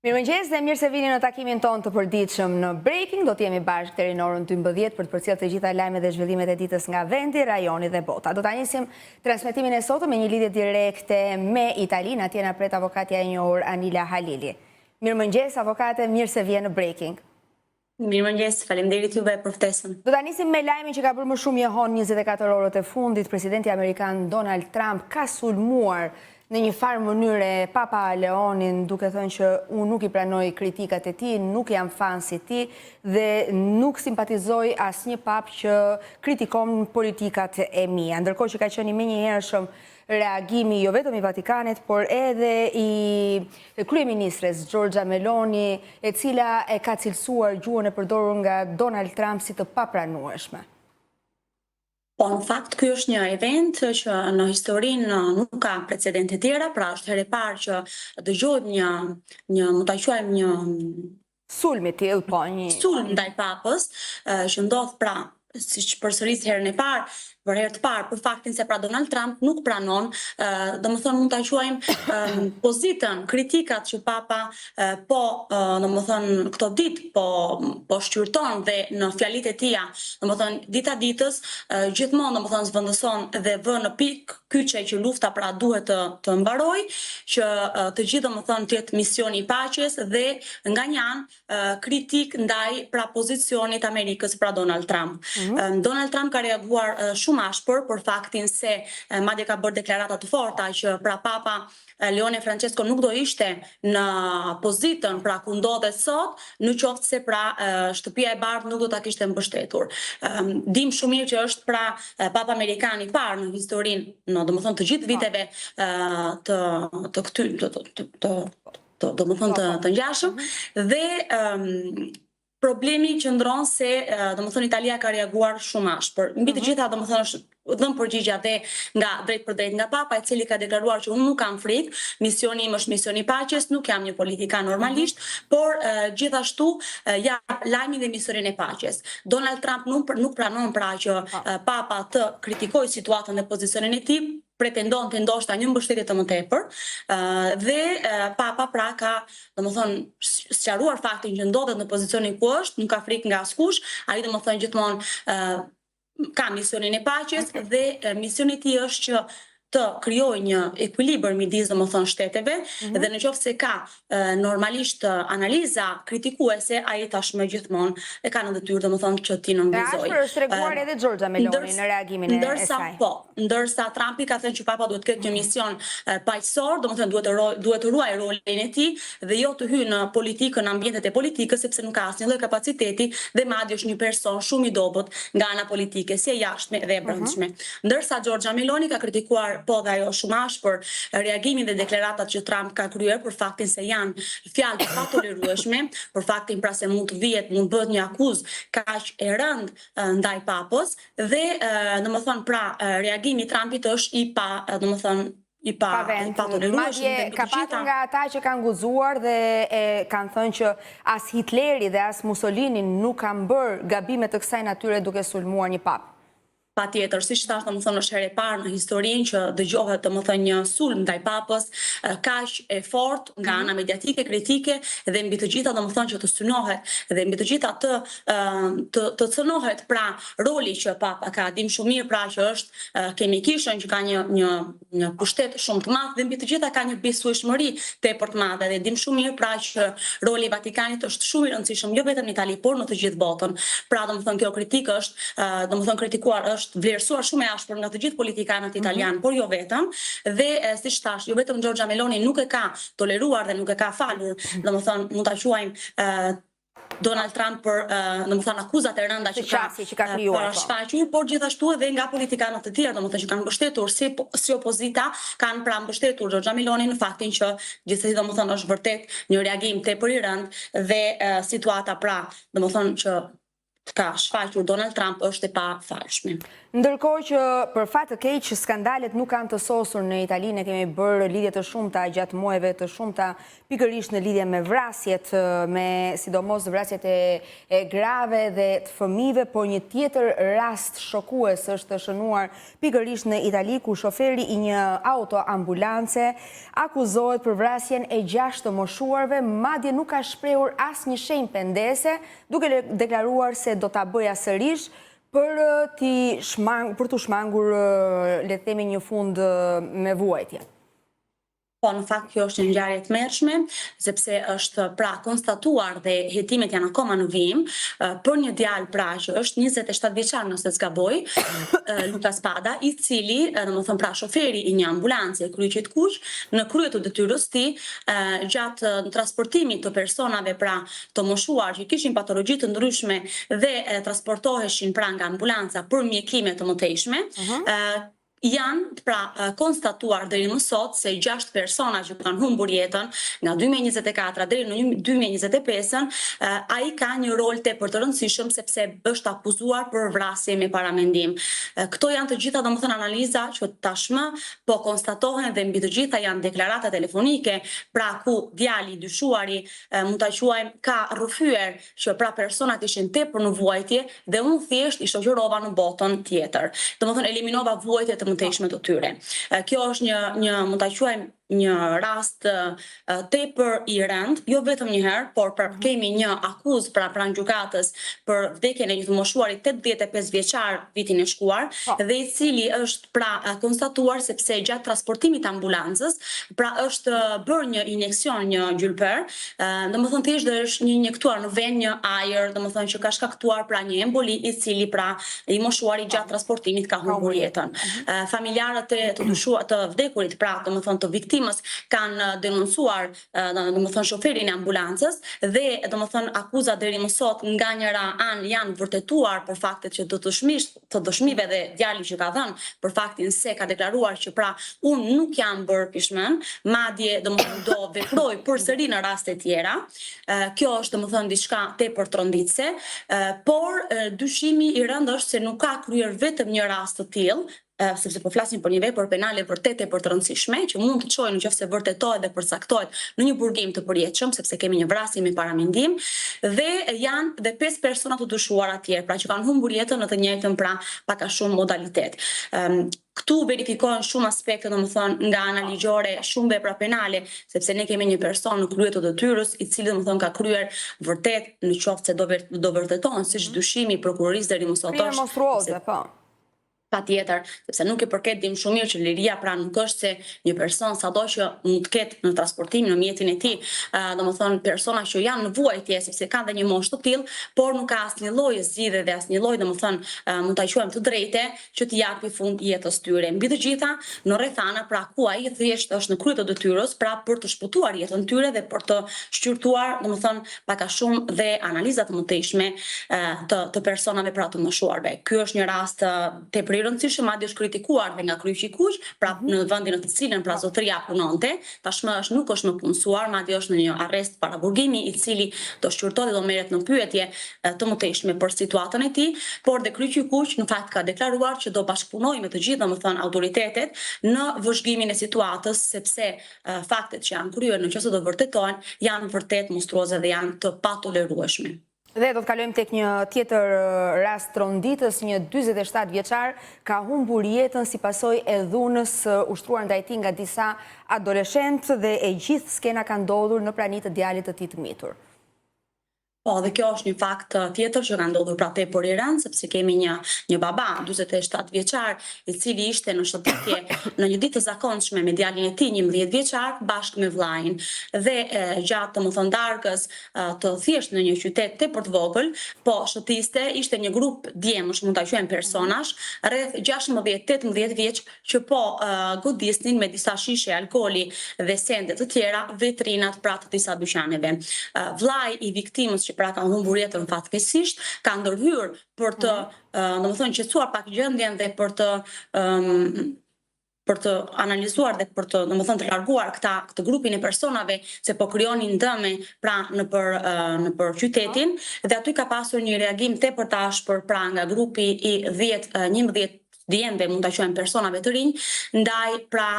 Mirëmëngjes dhe mirë se vini në takimin tonë të përditshëm në Breaking. Do të jemi bashkë deri në orën 12 për të përcjellë të gjitha lajmet dhe zhvillimet e ditës nga vendi, rajoni dhe bota. Do ta nisim transmetimin e sotëm me një lidhje direkte me Italinë. Atje na pret avokatja e njohur Anila Halili. Mirëmëngjes, avokate, mirë se vjen në Breaking. Mirëmëngjes, faleminderit juve për ftesën. Do ta nisim me lajmin që ka bërë më shumë jehonë 24 orët e fundit. Presidenti amerikan Donald Trump ka sulmuar në një farë mënyre Papa Leonin duke thënë që unë nuk i pranoj kritikat e tij, nuk jam fans i tij dhe nuk simpatizoj asnjë papë që kritikon politikat e mia. Ndërkohë që ka qenë i menjëhershëm reagimi jo vetëm i Vatikanit, por edhe i kryeministres Giorgia Meloni, e cila e ka cilësuar gjuhën e përdorur nga Donald Trump si të papranueshme. Po, në fakt, ky është një event që në historinë nuk ka precedente tjera, pra është herë e parë që dëgjojmë një, një mund ta quajmë një sulm i tillë, po një sulm ndaj papës, që ndodh pra siç përsëris herën e parë, për herë të parë, për faktin se pra Donald Trump nuk pranon, domethënë mund ta quajmë pozitën, kritikat që papa po, domethënë këto ditë po po shqyrton dhe në fjalitë e tija, domethënë dita ditës, gjithmonë domethënë zëvendëson dhe vë në pikë kyçe që lufta pra duhet të të mbarojë, që të gjithë domethënë të jetë misioni i paqes dhe nga një anë kritikë ndaj pra pozicionit Amerikës pra Donald Trump. Mm -hmm. Donald Trump ka reaguar shumë ashpër për faktin se madje ka bërë deklarata të forta që pra Papa Leone Francesco nuk do ishte në pozitën pra ku ndodhet sot, në qoftë se pra Shtëpia e Bardhë nuk do ta kishte mbështetur. Dim shumë mirë që është pra Papa amerikan i parë në historinë, në domethënë të gjithë viteve të të këty të të të të domethënë të të ngjashëm mhm. dhe Problemi qëndron se, domethënë Italia ka reaguar shumë ashpër. Mbi të mhm. gjitha, domethënë është dhënë përgjigja dhe nga drejtpërdrejt nga Papa, i cili ka deklaruar që unë nuk kam frikë, misioni im është misioni i paqes, nuk jam një politikan normalisht, mhm. por gjithashtu jap lajmin dhe misionin e paqes. Donald Trump nuk nuk pranon pra që po. Papa të kritikojë situatën dhe pozicionin e tij, pretendonte ndoshta një mbështetje të më tepër, dhe Papa pra ka, domethënë, sqaruar faktin që ndodhet në pozicionin ku është, nuk ka frikë nga askush, ai domethënë gjithmonë ka misionin e paqes dhe misioni i tij është që të krijojë një ekuilibër midis domethënë shteteve mm -hmm. dhe në qoftë se ka normalisht analiza kritikuese, ai tashmë gjithmonë e ka në detyrë domethënë që t'i nënvizojë. Ashpër është treguar edhe Giorgia Meloni në reagimin e ndërsa, saj. Po, ndërsa Trumpi ka thënë që Papa duhet të ketë një mision paqësor, domethënë duhet të duhet të ruajë rolin e tij dhe jo të hyjë në politikën, në ambientet e politikës sepse nuk ka asnjë lloj kapaciteti dhe madje është një person shumë i dobët nga ana politike, si e jashtme dhe e mhm. brendshme. Ndërsa Giorgia Meloni ka kritikuar po dhe ajo shumë ashpër reagimin dhe deklaratat që Trump ka kryer për faktin se janë fjalë të patolerueshme, për faktin pra se mund të vihet, mund të bëhet një akuzë kaq e rëndë ndaj Papës dhe domethënë pra reagimi i Trumpit është i pa, domethënë i pa, pa vend. Madje ka patur nga ata që kanë guxuar dhe e kanë thënë që as Hitleri dhe as Mussolini nuk kanë bërë gabime të kësaj natyre duke sulmuar një papë. Patjetër, siç thashë, domethënë është herë e parë në historinë që dëgjohet domethënë një sulm ndaj Papës kaq e fortë nga ana mediatike, kritike dhe mbi të gjitha domethënë që të synohet dhe mbi të gjitha të të të cënohet pra roli që Papa ka. Dim shumë mirë pra që është kemi kishën që ka një një një pushtet shumë të madh dhe mbi të gjitha ka një besueshmëri tepër të madhe dhe dim shumë mirë pra që roli i Vatikanit është shumë i rëndësishëm jo vetëm në Itali, por në të gjithë botën. Pra domethënë kjo kritikë është domethënë kritikuar është vlerësuar shumë e ashpër nga të gjithë politikanët mhm. italianë, por jo vetëm. Dhe siç thashë, jo vetëm Giorgia Meloni nuk e ka toleruar dhe nuk e ka falur, domethënë mund ta quajmë Donald Trump për, domethënë akuzat e rënda që ka që ka krijuar, po. shfaqur, por gjithashtu edhe nga politikanët të tjerë, domethënë që kanë mbështetur si si opozita, kanë pra mbështetur Giorgia Meloni në faktin që gjithsesi domethënë është vërtet një reagim tepër i rëndë dhe situata pra, domethënë që ka shfaqur Donald Trump është e pafalshme. Ndërkohë që për fat të keq skandalet nuk kanë të sosur në Itali, ne kemi bërë lidhje të shumta gjatë muajve të shumta pikërisht në lidhje me vrasjet, me sidomos vrasjet e e grave dhe të fëmijëve, por një tjetër rast shokues është shënuar pikërisht në Itali ku shoferi i një autoambulance akuzohet për vrasjen e 6 të moshuarve, madje nuk ka shprehur asnjë shenjë pendese, duke deklaruar se do ta bëja sërish Për t'i shmang, për t'u shmangur, le të themi një fund me vuajtje. Po, në fakt kjo është një ngjarje e tmerrshme, sepse është pra konstatuar dhe hetimet janë akoma në vijim për një djalë pra që është 27 vjeçar nëse s'gaboj, Luca Spada, i cili, domethënë pra shoferi i një ambulance Kryqit Kuq, në krye të detyrës tij, gjatë transportimit të personave pra të moshuar që kishin patologji të ndryshme dhe transportoheshin pra nga ambulanca për mjekime të mëtejshme, janë pra konstatuar deri më sot se 6 persona që kanë humbur jetën nga 2024 deri në 2025-ën, ai ka një rol tepër të rëndësishëm sepse është akuzuar për vrasje me paramendim. Këto janë të gjitha domethënë analiza që tashmë po konstatohen dhe mbi të gjitha janë deklarata telefonike, pra ku djali i dyshuari mund ta quajmë ka rrëfyer që pra personat ishin tepër në vuajtje dhe unë thjesht i shoqërova në botën tjetër. Domethënë eliminova vuajtje të mëtejshme të tyre. Kjo është një një mund ta quajmë një rast tepër i rëndë, jo vetëm një herë, por pra mhm. kemi një akuzë pra pranë gjykatës për vdekjen e një të moshuari 85 vjeçar vitin e shkuar po. dhe i cili është pra konstatuar sepse gjatë transportimit të ambulancës, pra është bërë një injeksion, një gjylper, domethënë thjesht dhe është një injektuar në venë një ajër, domethënë që ka shkaktuar pra një emboli i cili pra i moshuari gjatë transportimit ka humbur jetën. Mhm. Familjarët e të dyshuar të vdekurit, pra domethënë të viktimës kanë denoncuar domethënë shoferin e ambulancës dhe domethënë akuzat deri më sot nga njëra anë janë vërtetuar për faktet që të dëshmish të dëshmive dhe djali që ka dhënë për faktin se ka deklaruar që pra unë nuk jam bërë pishman, madje domethënë do veproj përsëri në raste tjera. Kjo është domethënë diçka tepër tronditëse, por dyshimi i rëndë është se nuk ka kryer vetëm një rast të tillë, sepse po flasim për një vepër penale vërtet tepër të rëndësishme, që mund të çojë në qoftë se vërtetohet dhe përcaktohet në një burgim të përjetshëm, sepse kemi një vrasje me paramendim, dhe janë dhe pesë persona të dyshuar atje, pra që kanë humbur jetën në të njëjtën pra pak a shumë modalitet. Këtu verifikohen shumë aspekte, domethënë nga ana ligjore, shumë vepra penale, sepse ne kemi një person në krye të detyrës, i cili domethënë ka kryer vërtet në qoftë se do do vërtetohen siç mhm. dyshimi i prokurorisë deri më sot është. Krime monstruoze, po. Patjetër, sepse nuk i përket dimë shumë mirë që liria pra nuk është se një person sado që mund të ketë në transportim në mjetin e tij, domethënë persona që janë në vuajtje sepse kanë dhe një moshë të tillë, por nuk ka asnjë lloj zgjidhje dhe asnjë lloj domethënë mund ta quajmë të drejte që t'i japi fund jetës tyre. Mbi të gjitha, në rrethana pra ku ai thjesht është në krye të detyrës, pra për të shpëtuar jetën tyre dhe për të shqyrtuar, domethënë pak a shumë dhe analiza të mëtejshme të të personave pra të moshuarve. Ky është një rast tepër i rëndësishëm, madje është kritikuar dhe nga Kryqi i Kuq, pra mhm. në vendin në të cilën pra zotëria punonte, tashmë është nuk është më punësuar, madje është në një arrest paraburgimi i cili do shqyrtohet dhe do merret në pyetje të mëtejshme për situatën e tij, por dhe Kryqi i Kuq në fakt ka deklaruar që do bashkëpunojë me të gjithë domethënë autoritetet në vëzhgimin e situatës sepse faktet që janë kryer në qoftë se do vërtetohen janë vërtet monstruoze dhe janë të patolerueshme. Dhe do të kalojmë tek një tjetër rast tronditës, një 47 vjeçar ka humbur jetën si pasojë e dhunës ushtruar ndaj tij nga disa adoleshentë dhe e gjithë skena ka ndodhur në prani të djalit të tij të mitur. Po, dhe kjo është një fakt tjetër që ka ndodhur pra tepër i rëndë, sepse kemi një një baba, 47 vjeçar, i cili ishte në shëtitje në një ditë të zakonshme me djalin e tij 11 vjeçar bashkë me vllain. Dhe e, gjatë domethënë darkës të thjeshtë në një qytet tepër të vogël, po shëtiste, ishte një grup djemësh, mund ta quajmë personash, rreth 16-18 vjeç që po godisnin me disa shishe alkooli dhe sende të tjera vetrinat pra të disa dyqaneve. Vllai i viktimës që pra ka humbur jetën fatkeqësisht ka ndërhyrë për të, mhm. domethënë qetësuar pak gjendjen dhe për të për të analizuar dhe për të, domethënë të larguar këta këtë grupin e personave se po krijonin dëme pra nëpër nëpër qytetin dhe aty ka pasur një reagim tepër të ashpër pra nga grupi i 10 11. djemve, mund ta quajmë personave të rinj, ndaj pra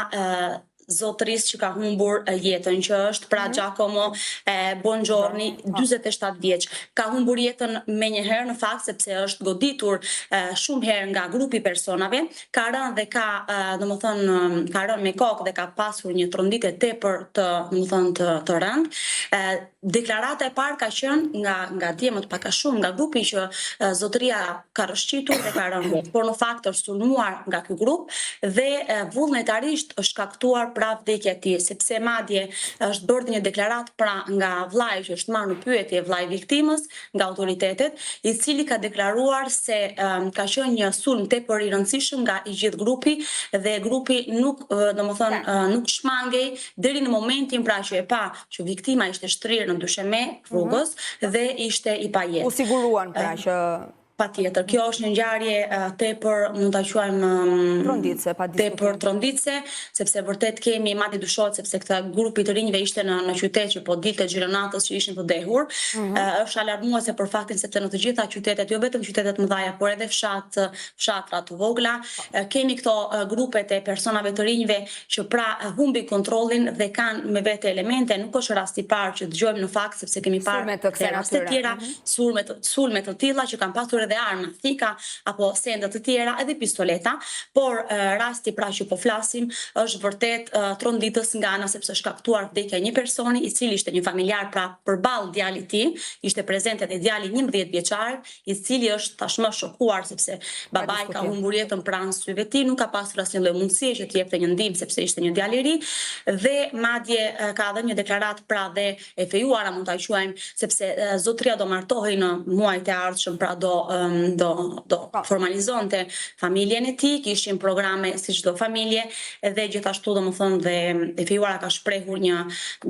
zotërisë që ka humbur jetën, që është pra mhm. Giacomo Bongiorni, 47 vjeç. Ka humbur jetën menjëherë në fakt sepse është goditur shumë herë nga grupi i personave, ka rënë dhe ka, domethënë, ka rënë me kokë dhe ka pasur një tronditje tepër të, domethënë, të, të rëndë. Deklarata e parë ka qenë nga nga djemët pak a shumë nga grupi që zotëria ka rrëshqitur dhe ka rënë vetë, por në fakt është sulmuar nga ky grup dhe vullnetarisht është shkaktuar pra vdekja e tij, sepse madje është bërë dhe një deklaratë pra nga vëllai që është marrë në pyetje, vëllai i viktimës nga autoritetet, i cili ka deklaruar se ka qenë një sulm tepër i rëndësishëm nga i gjithë grupi dhe grupi nuk, domethënë, nuk shmangej deri në momentin pra që e pa që viktima ishte shtrirë në dysheme mhm. rrugës dhe ishte i pajetë. U siguruan pra që Patjetër, kjo është një ngjarje tepër, mund ta quajmë tronditëse, pa diskutim. Tepër tronditëse, sepse vërtet kemi madje dyshohet sepse këta grupi të rinjve ishte në në qytet që po dilte xhiro natës që ishin të dehur. Mm -hmm. Është alarmuese për faktin sepse në të gjitha qytetet, jo vetëm qytetet e mëdha, por edhe fshat, fshatra të vogla, kemi këto grupet e personave të rinjve që pra humbin kontrollin dhe kanë me vete elemente, nuk është rasti i parë që dëgjojmë në fakt sepse kemi parë dhe raste të tjera, mhm. sulme të sulme të tilla që kanë pasur edhe armë, thika apo sende të tjera, edhe pistoleta, por rasti pra që po flasim është vërtet tronditës nga ana sepse është shkaktuar vdekja e një personi i cili ishte një familjar pra përballë djalit të tij, ishte prezent edhe djali 11 vjeçar, i cili është tashmë shokuar sepse babai ka humbur jetën pranë syve të tij, nuk ka pasur asnjë lloj mundësie që të jepte një ndihmë sepse ishte një djalë i ri dhe madje ka dhënë një deklaratë pra dhe e fejuara mund ta quajmë sepse zotëria do martohej në muajt e ardhshëm pra do do do po. formalizonte familjen e tij, kishin programe si çdo familje dhe gjithashtu domethënë dhe e fejuara ka shprehur një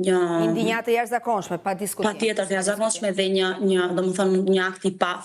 një indinjatë të jashtëzakonshme, pa diskutim. Patjetër të jashtëzakonshme dhe një një domethënë një akt i pa.